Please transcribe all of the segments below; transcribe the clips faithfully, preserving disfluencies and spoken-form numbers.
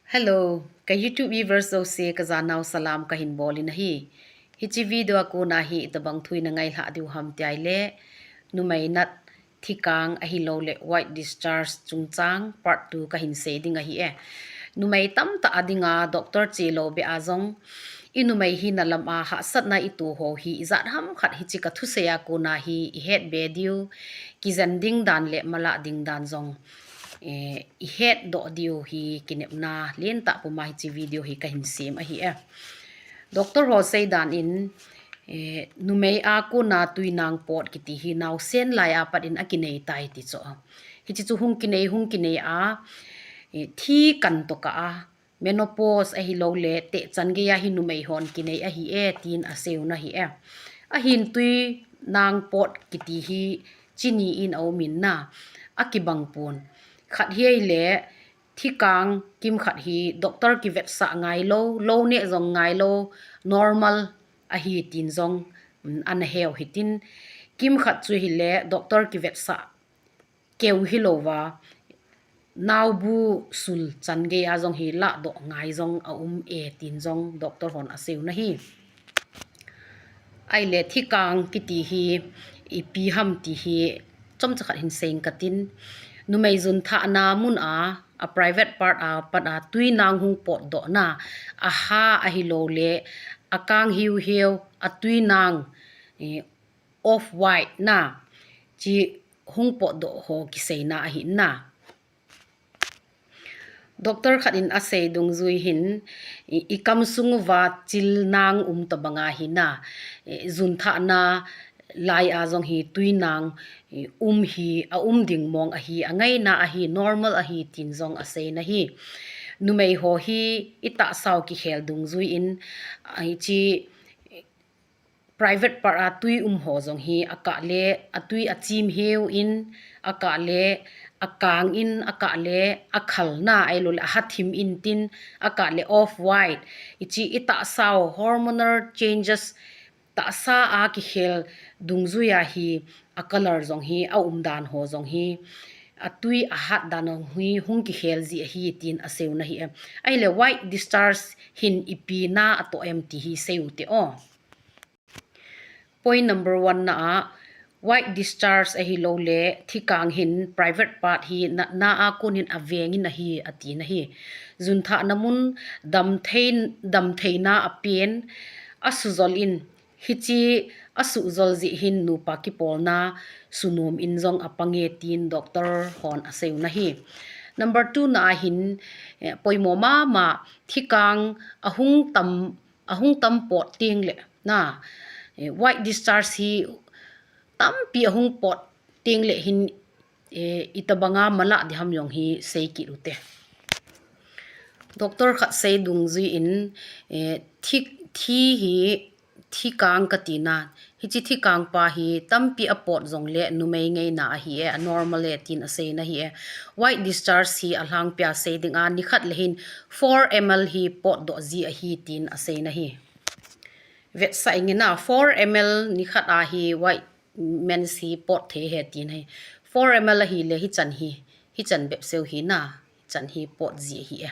Hello, ka YouTube viewers jouse ka janau salam kahin bol in ahi. Hiche video a kona hi itobang thu ina ngailhah diu ham ti ahile, numei nat thikang ahilouleh white discharge chungchang part two kahin sei ding ahi e. Numei tamtah a dinga doctor chelou beh a jong, i numei hina lam a hahsatna i toh ho hi ijat ham khat hiche ka thusei a kona hi ihet be diu, kijen ding dan le malah ding dan jong, eh, ihet doh diu hi kinepna lentah puma hiche video hi kahin sem ahi e. Doctor ho seidan in, eh, numei a kona tuinang pot kiti hi naosen lai a pat in akinei tai ti chu. Hiche chu hung kinei, hung kinei a, eh, thi kan tokah a, menopause ahilouleh tehchan gei a hi numei hon kinei ahi e, tin aseiu na ahi e. Ahin tuinang pot kiti hi chi ni in aum in na, akibang pon. Khat hi ahile, thikang kimkhat hi doctor kivetsah ngailou, lou neh jong ngailou, normal ahi tin jong, mm, ana heu hitin. Kimkhat chu hile doctor kivetsah keu hilouva, naobu sul chan gei a jong hi lahdoh ngai jong aum e tin jong doctor hon aseiu na ahi. Ahile thikang kiti hi ipi ham ti hi chomcha khat hin sei inge katin. Numei jun thahna mun a, a private part a pat a tuinang hung potdoh na, aha ahilouleh akang hiuhiu, a tuinang, eh, off white na, chi hung potdoh ho kiseina ahi na. Doctor khat in asei dungjui hin, i, i kamsung uva chil nang um tobang ahi na, eh, jun thahna lai a jong hi tuinang, eh, um hi, aum ding mong ahi, angaina ahi, normal ahi, tin jong asei na ahi. Numei ho hi itahsau kikhel dungjui in, ah, hiche private part a tui um ho jong hi akah le, atui achim hiu in, akah le, akang in, akah le, akhal na ahilouleh ahathim in tin, akah le off white. Hiche itahsau hormonal changes tahsa a kikhel dungjui a hi, a color jong hi, aum dan ho jong hi, atui ahat dan jong hi, hung kikhel ji ahi tin aseiu na ahi e. Ahile white discharge hin ipi na atoh em ti hi seiu te o. Point number one na a, white discharge ahilouleh thikang hin private part hi natna a kon hin aveng in ahi, ati na ahi. Jun thahna mun damthei, damtheina apen, asujol in, hiche asujol jeh hin nupa kipolna sunom in jong apang e tin doctor hon aseiu na ahi. Number two na a hin, eh, poimo mama, thikang ahung tam, ahung tam pot teng le na, eh, white discharge hi tampi ahung pot teng le hin, eh, itobanga malah ding ham jong hi sei kit u te. Doctor khat sei dungjui in, eh, thi, thi hi, thikang kati na, hiche thikang pa hi tampi apot jongle numei ngaina ahi e, anormal e, tin asei na ahi e. White discharge hi alhangpia sei ding a, nikhat le hin four M L hi potdoh ji ahi, tin asei na ahi. Vetsah inge na, four M L nikhat a hi white mens hi pot thei ahi, tin ahi. Four M L ahile hichan hi, hichan bep seu hi na, hichan hi pot ji ahi e.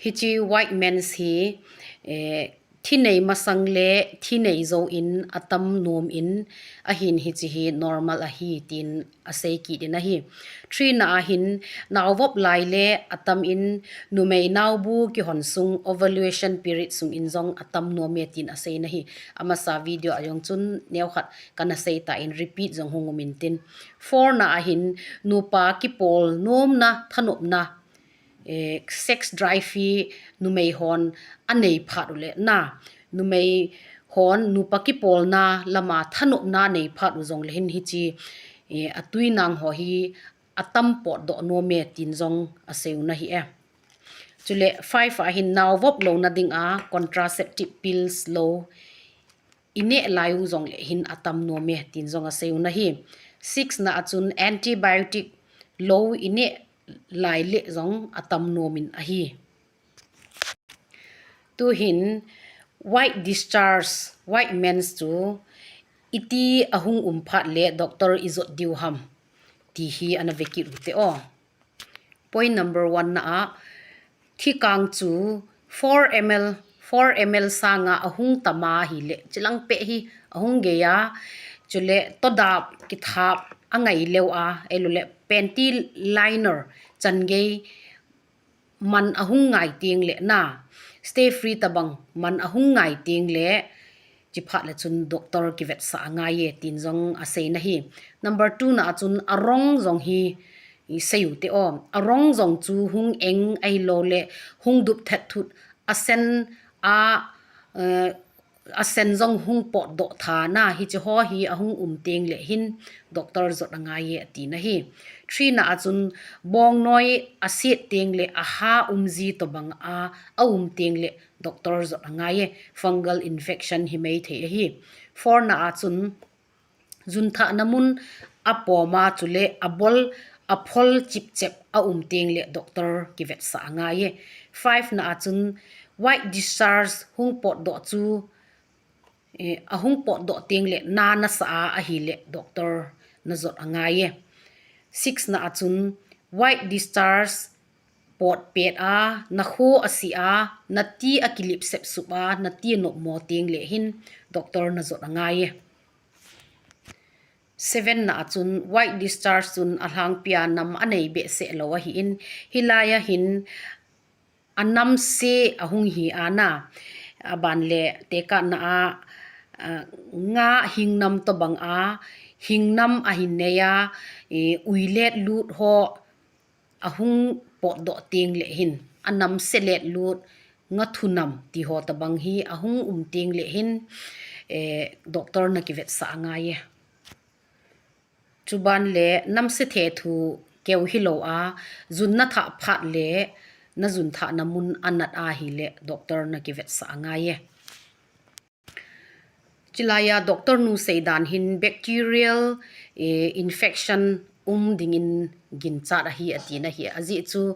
Hiche white mens hi, eh, thi nei masang le thi nei jou in atam nom in, ahin hiche hi normal ahi, tin asei kit in ahi. Three na a hin, naovop lai le atam in, numei naobu kihon sung, ovulation period sung in jong atam nom e, tin asei na ahi. Amasa video a jong chun neokhat kana sei tan, repeat jong hung um in tin. Four na a hin, nupa kipol nomna, thanopna, eh, sex drive hi numei hon anei phat u le na, numei hon nupa kipolna lama thanopna anei phat u jongle hin hiche, eh, atuinang ho hi atam potdoh nom e, tin jong aseiu na ahi e. Chule five a hin naovop louna dinga contraceptive pills lou ineh lai u jongle hin atam nom e, tin jong aseiu na ahi. Six na a chun antibiotic lou ineh lai le jong atam nom in ahi. Tuhin white discharge, white mens chu iti ahung um phat le doctor ijot diu ham ti hi ana vekit u te o. Point number one na a, Thikang chu four M L, four M L sanga ahung tama hile, chilang peh hi ahung gei a, chule todap kithap angai leu a, eilou le panty liner chan gei man ahung ngai teng le na, Stayfree tabang man ahung ngai teng le, chiphat le chun doctor kivetsah angai e, tin jong asei na hi. Number two na a chun arong jong hi, i sei u te o. Arong jong chu hung eng ahilou le, hung dup thet thut, asen a, eh, asen jong hung potdoh tha na, hiche ho hi ahung um teng le hin doctor jot angai e, ati na hi. Three na a chun bongnoi aset teng le aha um ji tobang a, aum teng le doctor jot angai e, fungal infection hi mai thei ahi. Four na a chun jun thahna mun apom a, chule abol aphol chipchep aum teng le doctor kivetsah angai e. Five na a chun white discharge hung potdoh chu, eh, ahung potdoh teng le na nasa a ahile doctor najot angai e. Six na a chun white discharge potpet a, nakho asi a, nati akilip sepsup a, nati anopmo teng le hin doctor najot angai e. Seven na a chun white discharge chun alhangpi a nam anei behseh lou ahin, hilai a hin anamse ahung hi a na, aban le tekahna a, a, nga hingnam tobang a, hingnam ahin nei a, e, uilet lut ho ahung potdoh teng le hin, anamse let lut, nga thunam ti ho tabang hi ahung um teng le hin, eh, doctor nakivetsah angai e. Chuban le namse thethu keu hilou a, jun nathah phat le, najun thahna mun anat ahile doctor nakivetsah angai e. Chilai a doctor nu seidan hin bacterial, eh, infection um dingin ginchat ahi, ati na hi. Ajeh chu,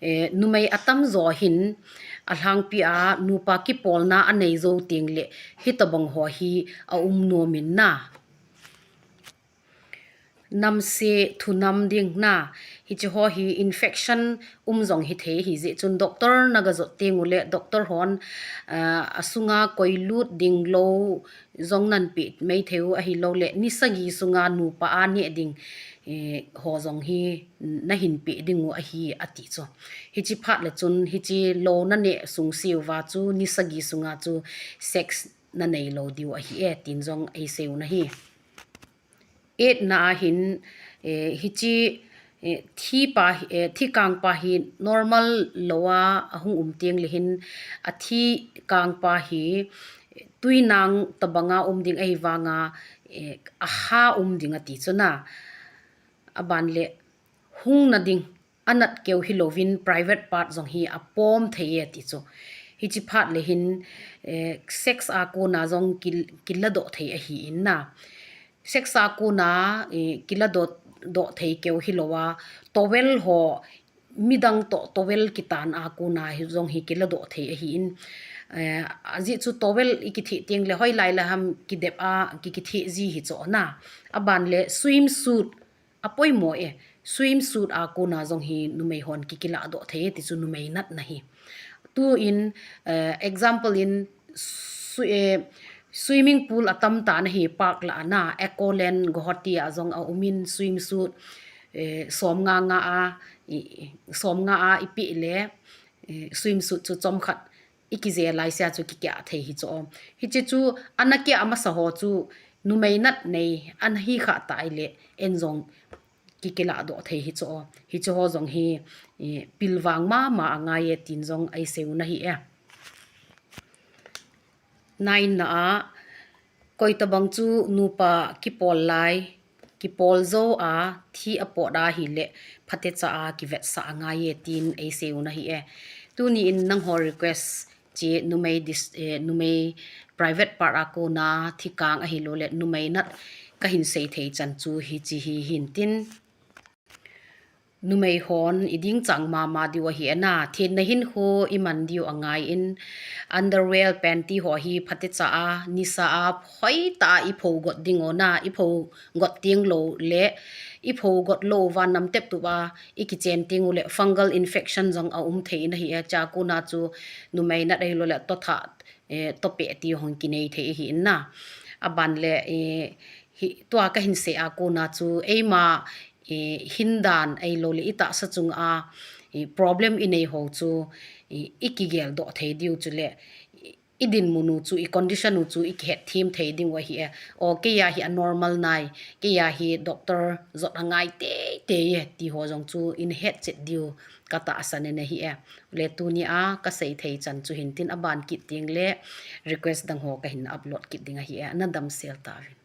eh, numei atamjo hin alhangpi a nupa kipolna anei jou teng le hitobang ho hi aum nom in na. Namse thunam ding na, hiche ho hi infection um jong hithei ahi jeh chun doctor naga jot teng u le doctor hon, ah, asunga koi lut ding lou jong nanpeh mai thei u ahilou le, ni sagi sunga nupa a neh ding, eh, ho jong hi nahin peh ding u ahi ati chu. Hiche phat le chun hiche lou naneh sung siuva chu ni sagi sunga chu sex nanei lou diu ahi e, tin jong eisei u na hi. Eight na a hin, eh, hiche, eh, thipa, eh, thikangpa hi normal lou a ahung um teng le hin, athikangpa hi tuinang tobang a um ding ahivanga, eh, aha um ding ati chu na. Aban le hung na ding anat keu hilouvin private part jong hi apom thei e ati chu. Hiche phat le hin, eh, sex a kona jong kil-, kiladoh thei ahin na. Sex a kona, eh, kiladoh, doh thei keu hilou a, towel ho, midang toh towel kitan a kona hi jong hi kiladoh thei ahin. Eh, ajeh chu towel ikitheh teng le hoilai le ham kidep a, ki, kitheh ji hi chu na. Aban le swimsuit, apoimo e, swimsuit a kona jong hi numei hon kikiladoh thei e ti chu numei natna hi. Tuin, eh, example in, swi-, eh, swimming pool atam tah na hi park lah a na, Ecoland Guwahati a jong aum in swimsuit, eh, som nga nga a, i, i, som nga a ipeh le, eh, swimsuit chu chomkhat ikijel lai sia chu kikia thei hi chu. Hiche chu ana kia amasa ho chu numei nat nei ana hi kha tai le en jong kikiladoh thei hi chu. Hiche ho jong hi, eh, pilvang mama angai e tin jong eisei u na hi e. Nine na a, koi tabang chu nupa kipol lai, kipol jou a, thi apot ahile, phatecha a kivetsah angai e tin eisei u na hi e. Tuni in nangho request che numei dis-, eh, numei private part a kona thikang ahilou le numei nat kahin sei thei chan chu hiche hi hin tin. Numei hon iding chang mama diu ahi e na, thenna hinkho iman diu angai in, underwear, panty ho hi phatecha a, nisa a, hoitah a ipho got ding u na, ipho got teng lou le, ipho got lou uva namtep tup a ikichen teng u le fungal infection jong aum thei in ahi e, chua kona chu numei nat ahilou le tothah, eh, topeh ti hung kinei thei ahi in na. Aban le, eh, hi, tua kahin sei a kona chu eima, eh, hindan ahilou le itahsa chung a, eh, problem inei ho chu, eh, ikigel doh thei diu chule, idinmun u chu, i condition u chu ikihet them thei ding u ahi e. O, keiya hi anormal nai, keiya hi doctor jot angai teitei e ti ho jong chu ihet chet diu katahsan in ahi e. Le tunia kasei thei chan chu hintin, aban kit teng le request dang ho kahin upload kit ding ahi e. Nadamsel tauvin.